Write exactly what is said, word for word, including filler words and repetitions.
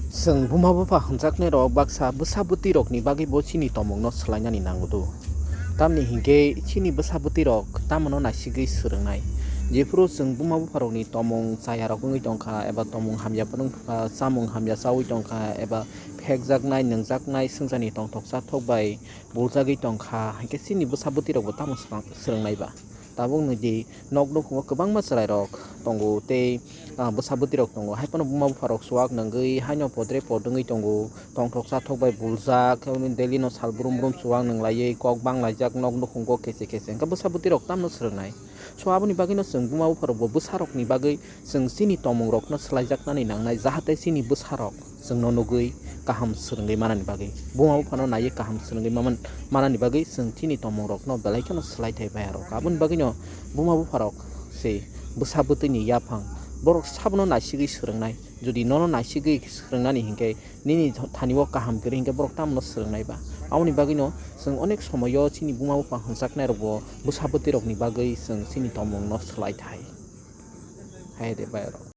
Chwng buma bupha hwnjaknairok baksa bwsa bwtwirokni bagwibo chini tongmungno swlainani nango do? Tamni hinkhe chini bwsa bwtwirok tamono naisigwi swrwngnai. Jephuru chwng buma bupharokni tongmung chayarok wngwi tongkha, eba tongmung hamya phano wngkha, chamung hamya chaui tongkha, eba phekjaknai, nwngjaknai, swngcharni tongthok chathok bai buljagwi tongkha, hinkhe chini bwsa bwtwirokbo tamo swrang-, swrwngnai ba? Tabuk nukdi, nok nukhugo kwbangma chwrairok tongo tei, ah, bwsa bwtwirok tongo. Haiphano buma bupharok chuwak nungwi haino podre pod wngwi tongo. Tongthok chathok bai buljak, daily no sal brum brum chuwak nunglaiwi kok banglaijak nok nukhugo kese kese. Hinkhe bwsa bwtwirok tamno swrwngnai? So aboni bagwino chwng buma bupharokbo bwsarokni bagwi chwng chini tongmungrokno swlaijaknani nangnai, jahate chini bwsarok chwngno nugwi kaham swrwngwi manani bagwi, buma buphano naiwi kaham swrwngwi maman-, manani bagwi chwng chini tongmungrokno belai kheno swlai thai bai aro. Aboni bagwino buma bupharok se bwsa bwtwini yaphang, borok sabono naisigwi swrwngnai. Jodi nono naisigwi swrwngnani hinkhe nini thanio kaham kwrwi hinkhe borok tamono swrwngnai ba? Aboni bagwino chwng onek somoio chini buma bupha hwnjaknairokbo bwsa bwtwirokni bagwi chwng chini tongmungno swlai thai. Hai de bai aro.